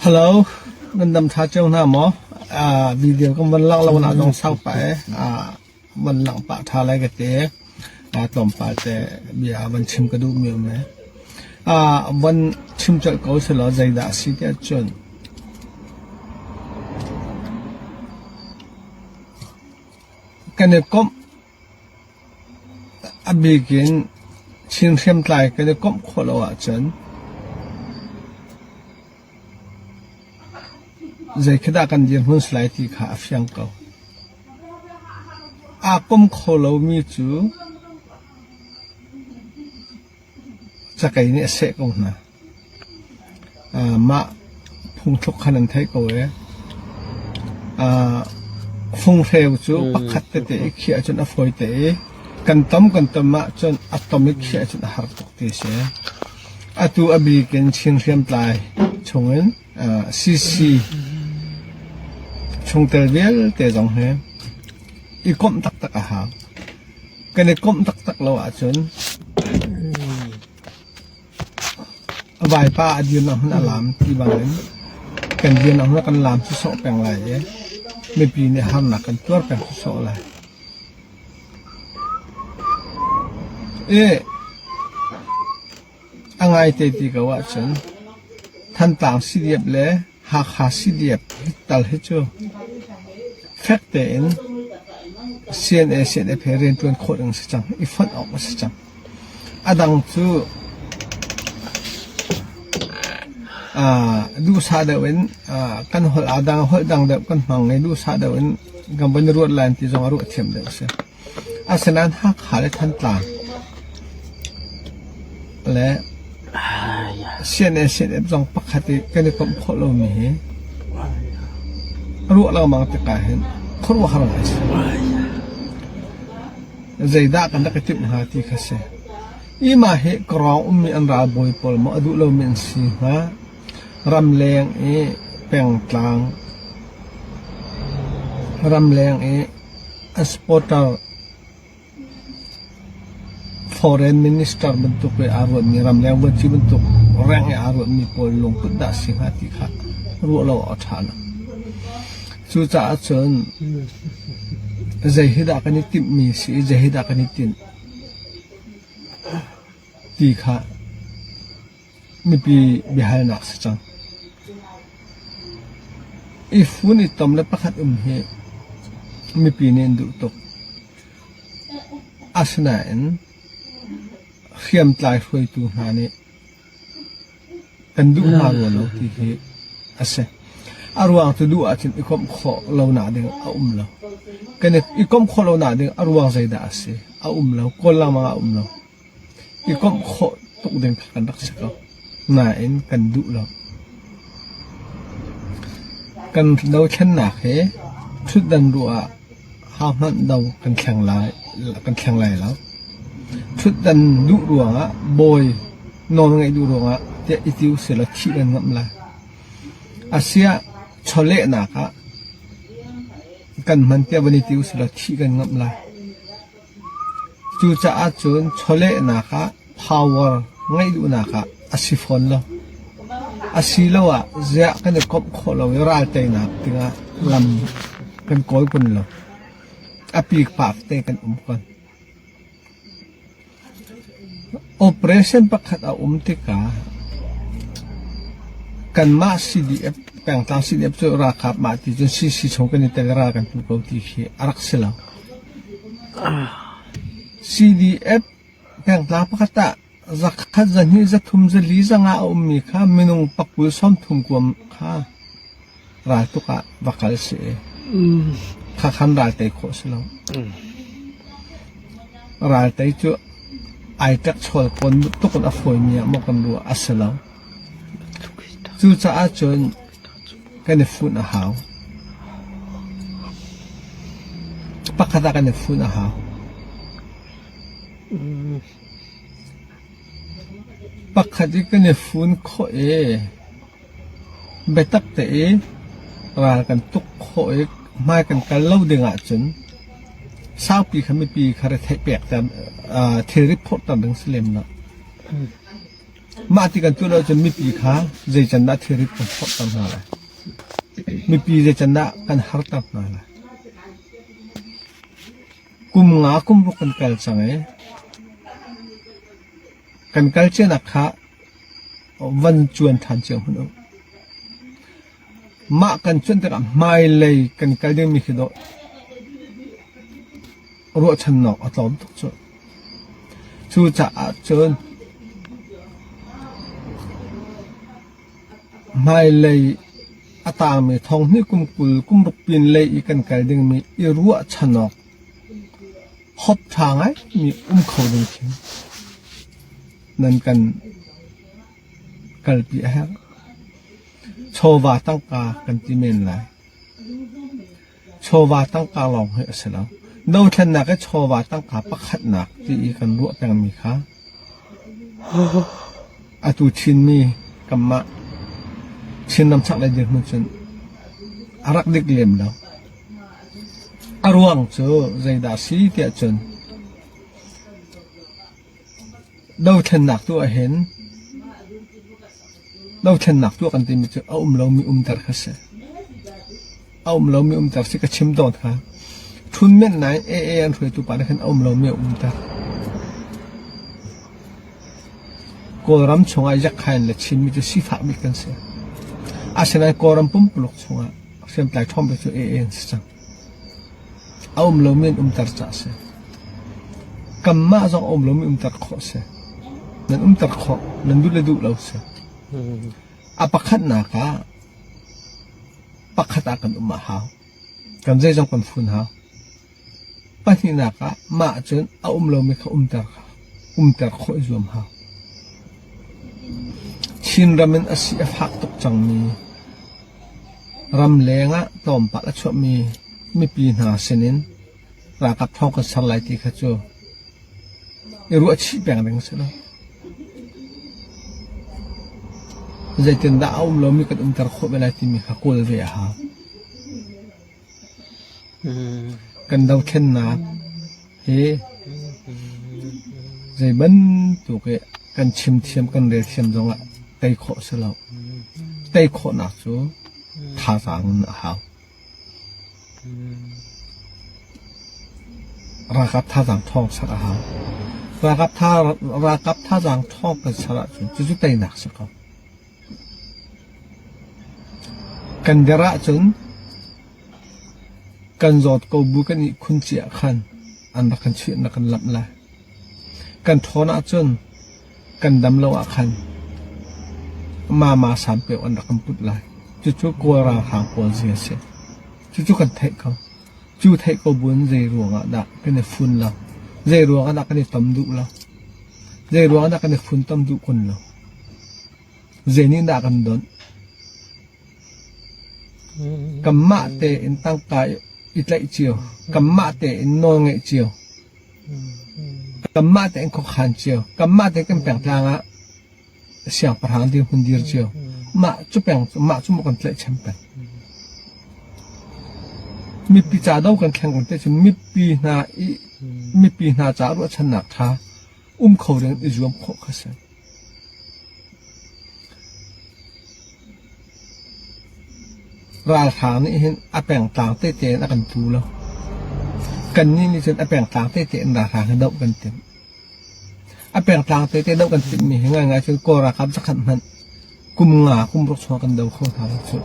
Hello, nan dam ṭha cio hna maw? Video kan van langh lo nak zong sau pah ee. Van langh pah ṭha lai ka ti. Tlawmpal te bia van chim ka duhmi um ee. Van chim colh ko selaw zeidah a si tiah cun kan i komh A bik in Chin hriamtlai kan i komh khawh lo ahcun zei khi dah kan dirhmun si lai ti kha a fiang ko. Aa kom kho lomi cu cakei nih a seh ko hna. Mah phungthluk kha nan theih ko ee. Funghreu cu pakhat tete i khiah ahcun a fawi te i kan tom kan tom ahcun a tom i khiah ahcun a har tuk ti a si. Atu a bik in Chin hriamtlai chungin CC chungtel vialte zong hi i komh taktak a hau. Kan i komh taktak lo ahcun A vaipa a dirnak hmun a laam ti bangin kan dirnak hmun ah kan laam sawsawh peng lai i mipi nih harnak kan tuar peng sawsawh lai. I a ngaite ti ko ahcun Thantlang CDF le Hakha CDF hi tal hi cu fek tein CNA CNF he rianṭuan khawh ding a si cang, i fonh awk a si cang. A dang cu duhsah deuh in kan holh aa dang, holh dang deuh kan hmang i duhsah deuh in kan van i ruat lai ti zong a ruah thiam deuh a si. Asinain Hakha le Thantlang le CNA CNF zong pakhat i kan i komh khawh lomi hi ruah lengmang tikah hin khuaruahhar ngai a si. Zeidah kan rak i timh hnga ti kha si. Imah hi Kawrong ummi an ralbawi pawl maw a duh lomi an si hnga? Ramleng i pengtlang, ramleng i a supporter foreign minister bantuk i aa ruatmi ramleng vuanci bantuk rank i aa ruatmi pawl lungput dah a si hnga ti kha ruah lo awk a ṭha lo. Cucaah cun zei hi dah kan i timhmi si i zei hi dah kan i tinh ti kha mipi biahalnak si cang. I fun i tom le pakhat um hi mipi nih an duh tuk. Asinain hriamtlai hruaitu hna nih kan duh hna rua lo ti hi a si. A ruang cu duh ahcun i komh khawh lonak ding a um lo. Kan i komh khawh lonak ding a ruang zeidah a si? A um lo. Kawl lengmang ah a um lo. I komh khawh tuk ding kha kan rak si ko. Nain kan duh lo. Kan dothlennak hi ṭhutdan ruah ah hahmanh do kan thleng lai, kan thleng lai lo. Ṭhutdan duh ruangah bawi nawlngeih duh ruangah tiah i ti usilaw thih kan ngamh lai. Asiah chawlehnak ah kan hman tiah van i ti usilaw thih kan ngamh lai. Cucaah cun chawlehnak ah power ngeih duhnak ah a si fawn lo. Asiloah ziah kan i komh khawh lo i ral teinak dingah lam kan kawl kun lo. A pikpak te kan um kon. Operation pakhat a um tikah kanmah CDF pengtlang CDF cu ralkap mah ti cun CC chung kan i tel ral kan tu ko ti khi a rak si lo. CDF pengtlang pakhat ah zakhat zahnih zathum zali zanga a ummi kha minung pakul sawmthum kuam kha raltuk ah va kal si i khakhan ral tei khawh si lo. Ral tei cu ai ṭekchawl kawn tuk in a fawimi ah maw kan ruah a si lo. Cucaah cun kan i funh a hau. Pakhat ah kan i funh a hau. Pakhat i kan i fun khawh i Biatak tein ral kan tuk khawh i hmai kan kal lo ding ahcun saupi kha mipi kha retheih pek thilrit phorhter ding si lem lo. Mah ti kan tuah lo ahcun mipi kha zei can dah thilrit kan phorhter hna lai? Mipi zei can dah kan harter hna lai? Kum nga kum ruk kan kal cang i kan kal cianak kha van cuan ṭhan cio hmanh u. Mah kan cuanh tikah hmailei kan kal dingmi khi dawh ruahchannak a tlawm tuk cu. Cucaah cun hmailei a tangmi thonghnih kum 20 kum ruk pinlei i kan kal dingmi i ruahchan awk hop ṭha ngaimi um kho ding khin nan kan kalpi a herh. Chawva tangka kan ti men lai. Chawva tangka lawng hi a si lo. Dothlennak i chawva tangka pakhatnak ti i kan ruah pengmi kha atu Chinmi kanmah Chinram chaklei dirhmun cun a rak dik lem lo. A ruang cu zeidah a si tiah cun Dothlennak tuah ahhin dothlennak tuah kan timi cu a um lomi umter kha si. A um lomi umter si ka chim tawn kha. Ṭhunmenh nain AA an hruaitu pa nih khan a um lomi a umter. Kawlram chungah Yakhain le Chinmi cu sifak bik kan si. Asinain Kawlram pumpuluk chungah hriamtlai ṭhawng bik cu AA an si cang. A um lomi an umter caah a si. Kanmah zong a um lomi umter khawh a si. Nan umter khawh, nan duh le duh lo si. A pakhatnak ah pakhat ah kan um a hau. Kan zeizong kan fun hau. Pahnihnak ah mah cun a um lomi kha umter kha umter khawh i zuam hau. Chinram in a si a fak tuk cangmi ramleng ah tlawmpal a chuahmi mipi hna sinin ralkap thawng kan ser lai ti kha cu i ruahchih peng ding a si lo. Zeitindah a um lomi kan umter khawh ve lai timi kha kawl ve a hau. Kan dothlennak hi zeibantuk i kan chimthiam kan relthiam zongah tei khawh a si lo. Tei khawhnak cu thazaang in a hau. Ralkap thazaang ṭhawng ser a hau. Ralkap thazaang ṭhawng kan ser ahcun cucu teinak a si ko. Kan der ahcun kan zawt ko bu kan ihkhun cia khan an rak kan chuih an rak kan lamh lai. Kan ṭhawn ahcun kan dam lo ah khan mama sampeu an rak kan put lai. Cucu Kawl ralhrang pawl zia a si. Cucu kan theih ko. Cu theih ko buin zei ruangah dah kan i fun lo? Zei ruangah dah kan i tom duh lo? Zei ruangah dah kan i funtom duh kun lo? Zei nih dah kan donh? Kanmah tein tangka i tlaih cio, kanmah tein nawl ngeih cio, kanmah tein khuakhan cio, kanmah tein kan pengtlang ah siangpahrang dirhmun dir cio. Mah cu peng mah cu maw kan tlaihchan peng. Mipi ca do kan thleng kan te cun mipi hna i mipi hna ca ruahchannak ṭha um kho ding i zuam khawh kha si. Ralhrang nih hin a pengtlang tete in a kan tu lo. Kannih nih cun a pengtlang tete in ralhrang hi doh kan timh. A pengtlang tete doh kan timhmi hi ngaingai cun Kawl ralkap zakhat hmanh kum nga kum ruk chung ah kan do kho hna lo cu.